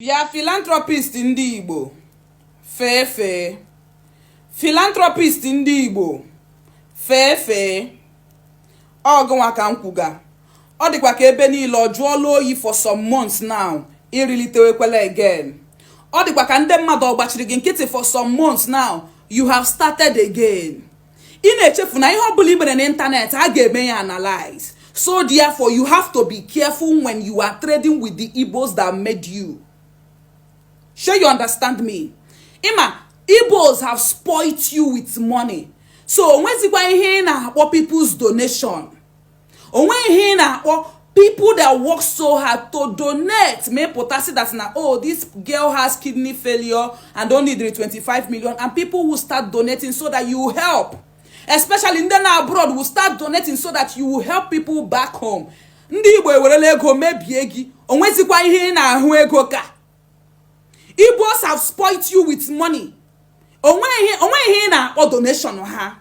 Bịa, philanthropist ndị Igbo, fee fee. Philanthropist ndị Igbo, fee fee. Ọ gịnwa ka m kwuga. Ọ dịkwa ka ebe niile ọ jụọla oyi for some months now, irilitewekwela again. Ọ dịkwa ka ndị mmadụ ọ gbachiri gị nkịtị for some months now, you have started again. Ị na-echefu na ihe ọbụla i mere n'ịntanetị, a ga-eme ya analyze. So therefore, you have to be careful when you are trading with the Igbos that made you. Sure you understand me? Ịma, Igbos have spoilt you with money. So onwezikwa ihe ị na-akpọ people's donation. Onwe ihe ị na-akpọ people that work so hard to donate. Ma pụtasị that na, "Oh, this girl has kidney failure and only need 25 million," and people will start donating so that you help. Especially ndị na abroad will start donating so that you will help people back home. Ndị Igbo ewerela ego mebie gị. Onwezikwa ihe ị na-ahụ ego ka. Igbos have spoilt you with money. Onwe ihe ị na-akpọ donation ha.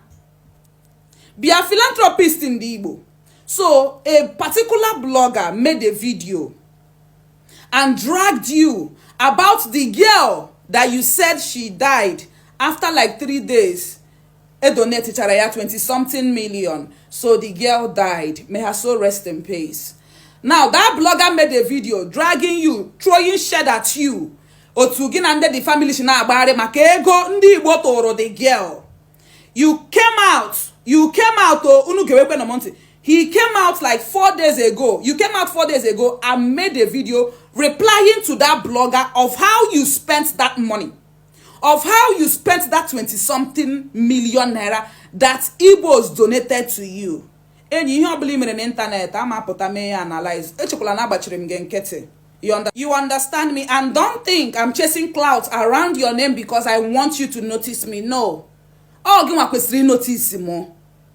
Bịa, philanthropist ndị Igbo. So a particular blogger made a video and dragged you about the girl that you said she died after like 3 days. E donatechara ya 20 something million. So the girl died. May her soul rest in peace. Now that blogger made a video dragging you, throwing shade at you. Otu gị na ndị the family si na-agbagharị maka ego ndị Igbo tụrụ the girl. You came out, you came out o unu gewekwe na m ntị. He came out like 4 days ago. You came out 4 days ago and made a video replying to that blogger of how you spent that money, of how you spent that 20 something million naira that Igbos donated to you. Enyi, ihe ọbụla i mere n'ịntanetị, ama apụta mee ya analyze. Echekwala na agbachiri m gị nkịtị. You understand me? And don't think I'm chasing clouds around your name because I want you to notice me. No. Ọ gị nwa kwesịrị notice mụ.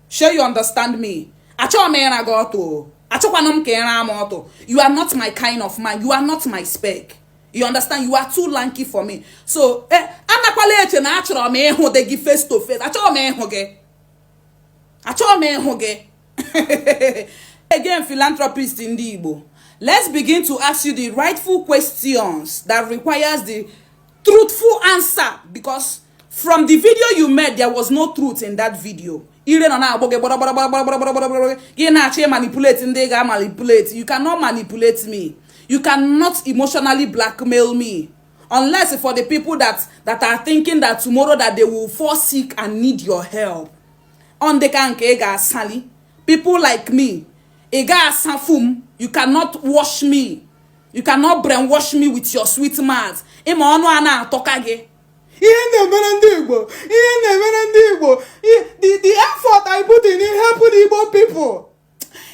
Sure you understand me? Achọghị m ịra gị ọtụ o. Achọkwanụ m ka ịra m ọtụ. You are not my kind of man. You are not my spec. You understand? You are too lanky for me. So, anakwala eche na achọrọ m ịhụ dị gị face to face. Achọghị m ịhụ gị. Achọghị m ịhụ gị. Again, philanthropist ndị Igbo, let's begin to ask you the rightful questions that requires the truthful answer, because from the video you made, there was no truth in that video. Ire nọ na-agbọ gị gbọrọgbọrọgbọrọgbọrọgbọrọ. Gị na-achọ manipulate ndị ga-manipulate. You cannot manipulate me. You cannot emotionally blackmail me, unless for the people that are thinking that tomorrow that they will fall sick and need your help. On the ka nke ị ga-asali. People like me, ị ga-asafu m. You cannot wash me. You cannot brainwash me with your sweet mouth. Ịma ọnụ a na-atọka gị. Ihe na-emere ndị Igbo, ihe na-emere ndị Igbo, the effort I put in helping Igbo people,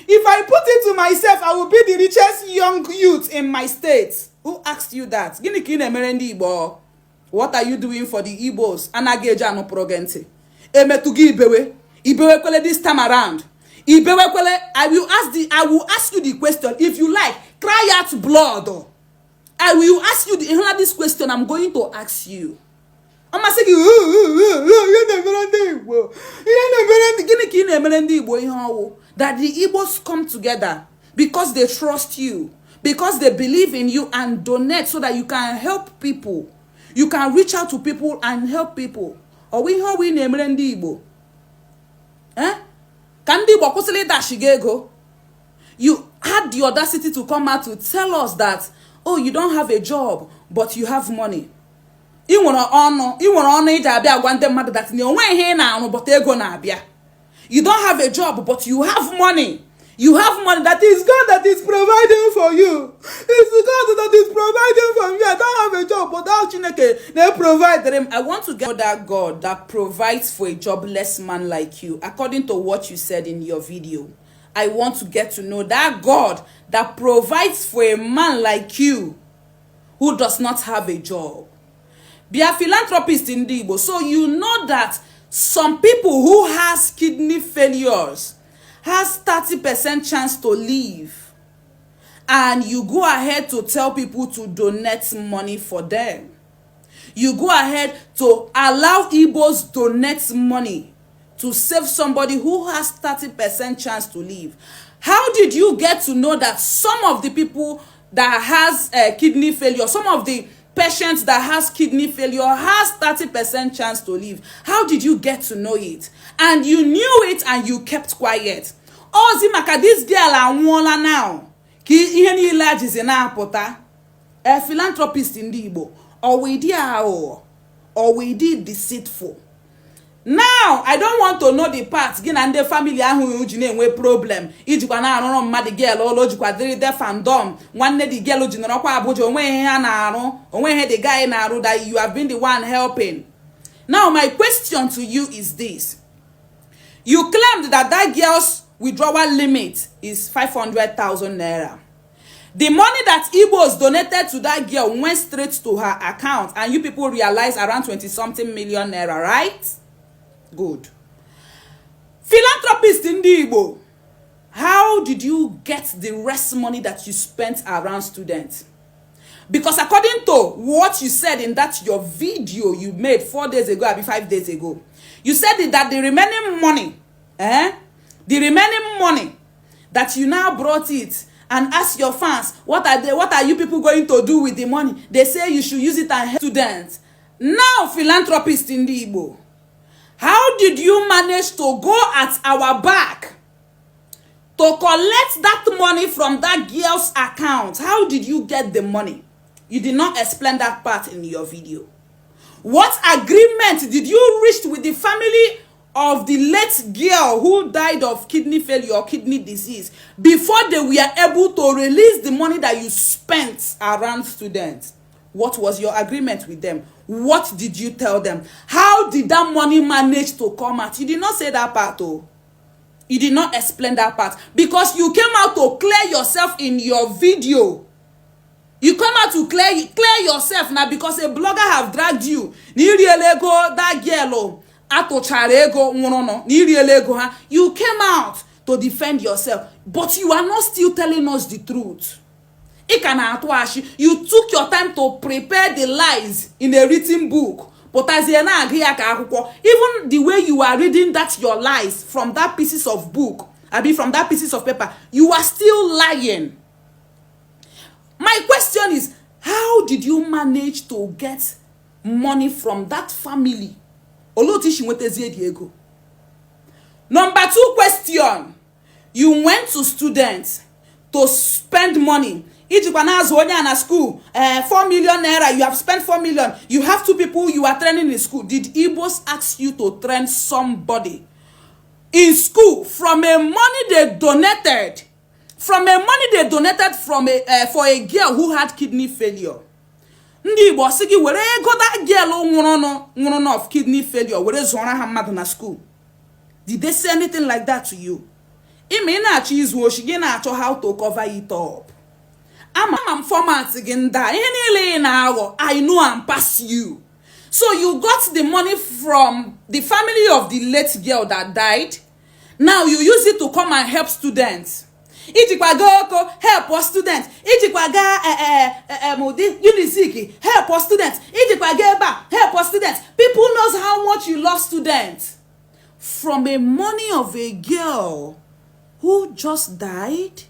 if I put it to myself, I will be the richest young youth in my state. Who asked you that? Gịnị ka ị na-emere ndị Igbo? What are you doing for the Igbos? Anaghị eji anụpụrụ gị ntị. Emetụ gị ibewe ibewekwele. This time around, ibewekwele. I will ask you the question. If you like, cry out blood. I will ask you the ịhụla this question I'm going to ask you. Ọ masị gị. Ihe na-emere ndị Igbo, ihe na-emere ndị Gịnị ka ị na-emere ndị Igbo? Ihe ọwụ that the Igbos come together because they trust you, because they believe in you, and donate so that you can help people, you can reach out to people and help people. Ọwụ ihe ọwụ ị na-emere ndị Igbo, eh? Ka ndị Igbo kwụsịrị ịdashi gị ego. You had the audacity to come out to tell us that, oh, you don't have a job but you have money. Ị nwere ọnụ, ị nwere ọnụ iji abịa agwa ndị mmadụ that na onwe ihe ị na-arụ, but ego na-abịa. You don't have a job but you have money. You have money that It's God that is providing for you. It's God that is providing for me. I don't have a job, but that Chineke na-provide them. I want to get that God that provides for a jobless man like you, according to what you said in your video. I want to get to know that God that provides for a man like you who does not have a job. Be a philanthropist in the Igbo. So you know that some people who has kidney failures has 30% chance to live. And you go ahead to tell people to donate money for them. You go ahead to allow Igbos donate money to save somebody who has 30% chance to live. How did you get to know that some of the people That has kidney failure, some of the patients that has kidney failure has 30% chance to live. How did you get to know it? And you knew it and you kept quiet. Ozi maka this girl anwụọla now ka ihe niile a jizi na-apụta. A philanthropist ndị Igbo, ọwịdị aghụghọ, ọwịdị deceitful. Now I don't want to know the part gị na ndị family ahụ ji na-enwe problem, ijikwa na-arụrụ mmadụ girl ụlọ, jikwa dịrị deaf and dumb. Nwanne the girl ji nọrọkwa Abuja, onwe ihe ha na-arụ, onwe ihe the guy na-arụ, that you have been the one helping. Now my question to you is this: you claimed that that girl's withdrawal limit is 500,000 naira. The money that Igbos donated to that girl went straight to her account, and you people realize around 20 something million naira, right? Good. Philanthropist ndị Igbo, how did you get the rest money that you spent around students? Because according to what you said in that your video you made 4 days ago, abi 5 days ago, you said that the remaining money, eh, the remaining money that you now brought it and ask your fans, what are you people going to do with the money? They say you should use it and help students. Now, philanthropist ndị Igbo, how did you manage to go at our back to collect that money from that girl's account? How did you get the money? You did not explain that part in your video. What agreement did you reach with the family of the late girl who died of kidney failure or kidney disease before they were able to release the money that you spent around students? What was your agreement with them? What did you tell them? How did that money manage to come out? You did not say that part, oh. You did not explain that part because you came out to clear yourself in your video. You come out to clear yourself now because a blogger have dragged you na iriela ego that girl o atụchara ego nwụrụnụ, na iriela ego ha. You came out to defend yourself, but you are not still telling us the truth. Ị ka na-atụ ashị. You took your time to prepare the lies in a written book, pụtazie na-agụ ya ka akwụkwọ. Even the way you are reading that your lies from that pieces of book, abi from that pieces of paper, you are still lying. My question is, how did you manage to get money from that family? Olee otu isi nwetazie dị ego? Number two question: you went to students to spend money, ijikwa na-azụ onye a na school, 4 million naira. You have spent 4 million. You have two people you are training in school. Did Igbos ask you to train somebody in school from a money they donated, from a money they donated from a for a girl who had kidney failure? Ndị Igbo sị gị were ego that girl nwụrụnụ nwụrụnụ of kidney failure were zụọra ha mmadụ na school. Did they say anything like that to you? Ime ị na-achọ izu oshi gị, na-achọ how to cover it up. Ama m format gị ndị a, ihe niile ị na-aghọ. I know and pass you. So you got the money from the family of the late girl that died. Now you use it to come and help students. Ijikwa gaa Oko help students, ijikwa gaa ụdị Unizik help students, ijikwa gaa ebe a help students. People knows how much you love students. From a money of a girl who just died?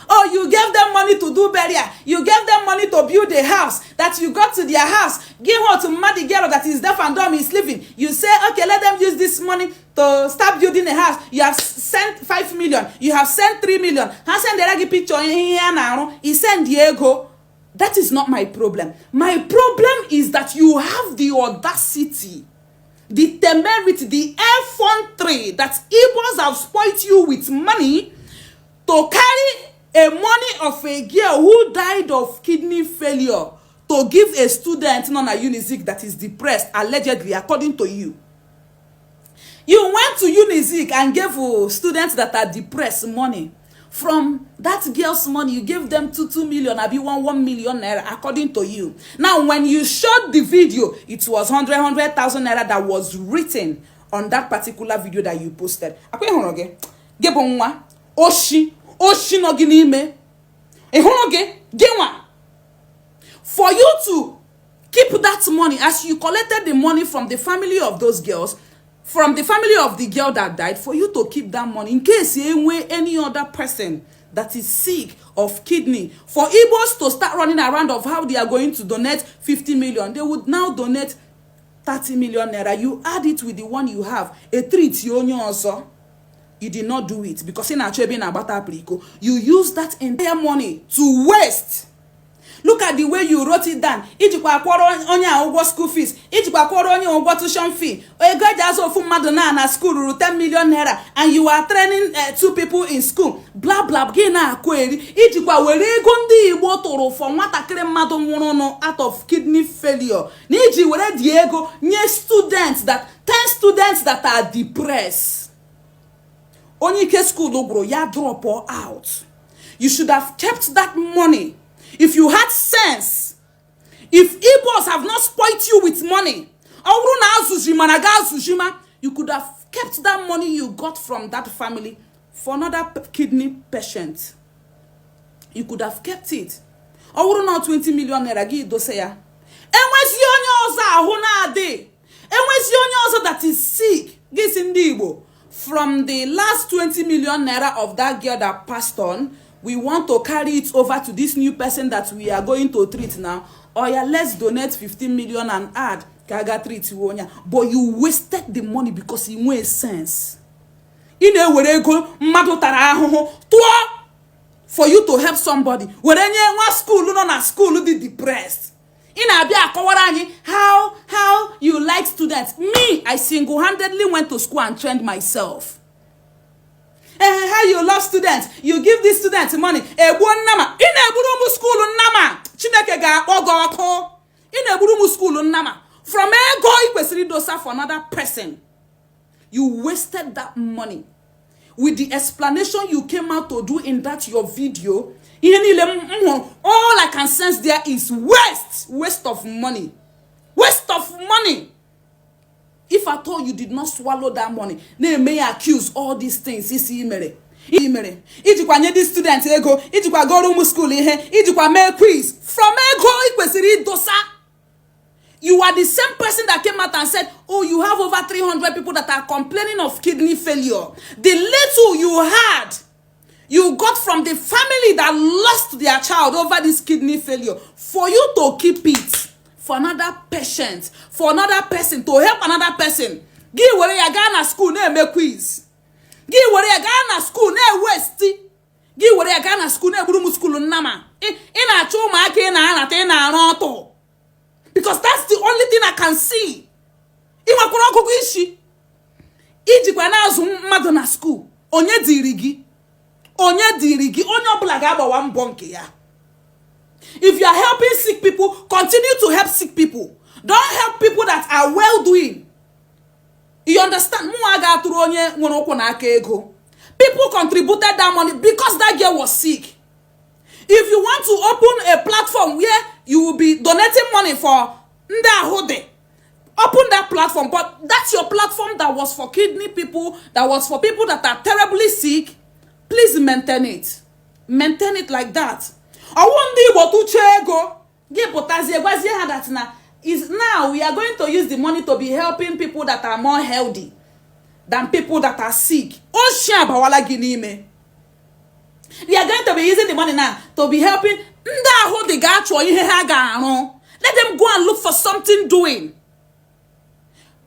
Oh, you gave them money to do burial. You gave them money to build a house, that you got to their house, give her to mmadụ girl that is deaf and dumb is living. You say, "Okay, let them use this money to start building a house." You have sent 5 million, you have sent 3 million. Ha sendere gị picture ihe ya na-arụ, I send ego. That is not my problem. My problem is that you have the audacity, the temerity, the effrontery, that Igbos have spoilt you with money, to carry a money of a girl who died of kidney failure to give a student nọ na Unizik that is depressed, allegedly, according to you. You went to Unizik and gave students that are depressed money from that girl's money. You gave them 2 2 million, abi 1 1 million naira, according to you. Now, when you showed the video, it was hundred hundred thousand naira that was written on that particular video that you posted. Akwa ịhụrụ gị, gị bụ nwa oshi, oshi nọ gị n'ime. Ị hụrụ gị, gị nwa, for you to keep that money as you collected the money from the family of those girls, from the family of the girl that died, for you to keep that money in case enwe any other person That is sick of kidney, for Igbos to start running around of how they are going to donate 50 million, they would now donate 30 million naira. You add it with the one you have, a treat onye ọzọ. You did not do it because ị na-achọ ebe ị na-agbata apriko. You use that entire money to waste. Look at the way you wrote it down. Ijikwa akwọrọ onye a ụgwọ school fees, ijikwa akwọrọ onye ụgwọ tuition fee. Ego eji azụ ofu mmadụ na school ruru 10 million naira, and you are training two people in school, bla bla. Gị na-akụ eri. Ijikwa were ego ndị Igbo tụrụ for nwatakịrị mmadụ nwụrụnụ out of kidney failure, na iji were dị ego nye students that 10 students that are depressed. Onye ike school gwụrụ ya drop out. You should have kept that money if you had sense, if Igbos have not spoilt you with money. Ọ bụrụ na azụzi mana ga azụzima, you could have kept that money you got from that family for another kidney patient. You could have kept it. Ọ bụrụ na 20 million naira gị dose ya, enwezi onye ọzọ ahụ na-adị, enwezi onye ọzọ that is sick, gị si ndị Igbo, from the last 20 million naira of that girl that passed on, we want to carry it over to this new person that we are going to treat now. Oya, let's donate 15 million and add ka a ga treat onye. But you wasted the money because ị nwee sense. Ị na-ewere ego mmadụ tara ahụhụ tụọ for you to help somebody, were nye nwa school nọ na school dị depressed. Ị na-abịa akọwara anyị how you like students. Me, I single-handedly went to school and trained myself. Eh, how you love students, you give these students money. Egbuo nnama. Ị na-egburu ụmụ school nnama. Chineke ga-akpọ gị ọkụ. Ị na-egburu ụmụ school nnama from ego ị kwesịrị idosa for another person. You wasted that money. With the explanation you came out to do in that your video, ihe niile m hụrụ, all I can sense there is waste, waste of money, waste of money. If at all you did not swallow that money, na-eme ya accuse all these things isi imere imere, ijikwa nye ndị student ego, ijikwa goro ụmụ school ihe, ijikwa mee quiz from ego ị kwesịrị idosa. You are the same person that came out and said, oh, you have over 300 people that are complaining of kidney failure. The little you had, you got from the family that lost their child over this kidney failure, for you to keep it for another patient, for another person, to help another person. Gị were ya gaa na school na-eme quiz. Gị were ya gaa na school na-ewaste. Gị were ya gaa na school na-egburu m school nnama. Ị na-achọ ụmụaka ị na-anata, ị na-arụ ọtụ, because that's the only thing I can see. Ị nwekwara ọgụgụ isi ijikwa na-azụ mmadụ na school. Onye dịrị gị? Onye dịrị gị? Onye ọbụla ga-agbawa mbọ nke ya. If you are helping sick people, continue to help sick people. Don't help people that are well doing. You understand? Mụnwa ga-atụrụ onye nwere ụkwụ na aka ego. People contributed that money because that girl was sick. If you want to open a platform where you will be donating money for ndị ahụ dị, open that platform. But that's your platform that was for kidney people, that was for people that are terribly sick. Please maintain it, maintain it like that. Ọwụ ndị Igbo tụchaa ego, gị pụtazie gwazie ha that na is now we are going to use the money to be helping people that are more healthy than people that are sick. Oshi abawala gị n'ime. We are going to be using the money now to be helping ndị ahụ dị. Ga-achọ ihe ha ga-arụ. Let them go and look for something doing.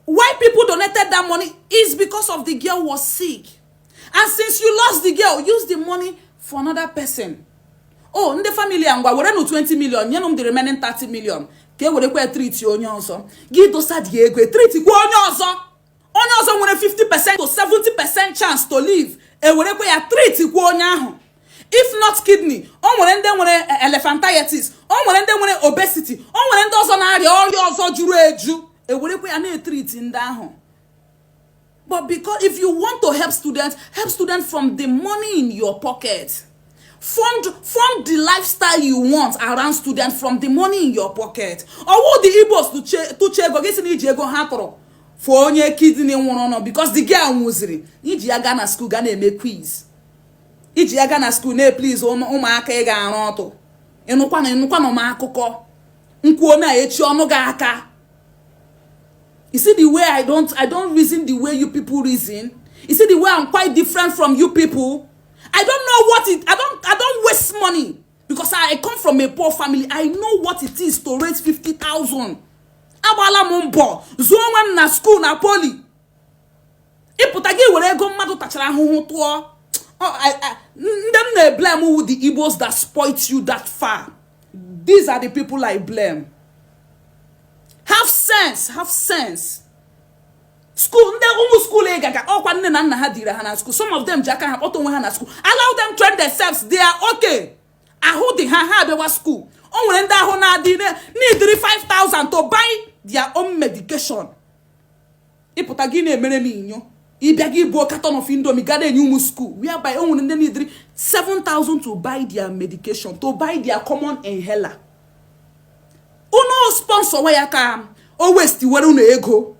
Why people donated that money is because of the girl was sick, and since you lost the girl, use the money for another person. Oh, ndị family a, ngwa, were nụ 20 million, nyenụ m the remaining 30 million ka e werekwa treat onye ọzọ. Gị dosa dị ego, treatikwa onye ọzọ. Onye ọzọ nwere 50% to 70% chance to live, ewerekwa ya treatikwa onye ahụ. If not kidney, o nwere ndị nwere elephantiasis, o nwere ndị nwere obesity, o nwere ndị ọzọ na-arịa ọrịa ọzọ juru eju, ewerekwa ya na-etreat ndị ahụ. But because if you want to help students, help students from the money in your pocket. Fund the lifestyle you want around students from the money in your pocket. Ọwụ the Igbos tụche ego gị, si na iji ego ha tụrụ for onye kidney nwụrụ ọnụ because the girl nwụziri, iji ya gaa na school ga na-eme quiz, iji ya gaa na school na-eplease ụmụaka ị ga-arụ ọtụ. Ịnụkwanụ, ịnụkwanụ m akụkọ nkwuo na-echi ọnụ gị aka. You see the way I don't reason the way you people reason. You see the way I'm quite different from you people. I don't know what it I don't waste money because I come from a poor family. I know what it is to raise 50,000. Agbaala m mbọ zụọ onwe m na school na poly. Ịpụta gị were ego mmadụ tachara ahụhụ tụọ. Ndị m na-eblame wu the Igbos that spoilt you that far. These are the people I blame. Have sense, have sense. School ndị ụmụ school ị gaga, ọkwa nne na nna ha dịrị ha na school. Some of them ji aka ha kpọta onwe ha na school. Allow them train themselves. They are okay, ahụ dị ha, ha abịawa school. O nwere ndị ahụ na-adị n'idiri 5000 to buy their own medication. Ịpụta gị na-emere m inyo, ịbịa gị buo carton of Indomie ga na-enye ụmụ school, whereby o nwere ndị n'idiri 7000 to buy their medication, to buy their common inhaler. Unu sponsor wa ya ka o waste were unu ego.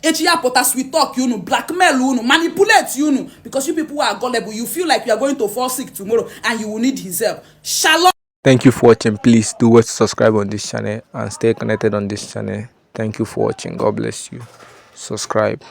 Echi ya pụta, sweet talk unu, blackmail unu, manipulate unu, because you people are gullible. You feel like you are going to fall sick tomorrow and you will need his help. Shalom. Thank you for watching. Please do well to subscribe on this channel and stay connected on this channel. Thank you for watching. God bless you. Subscribe.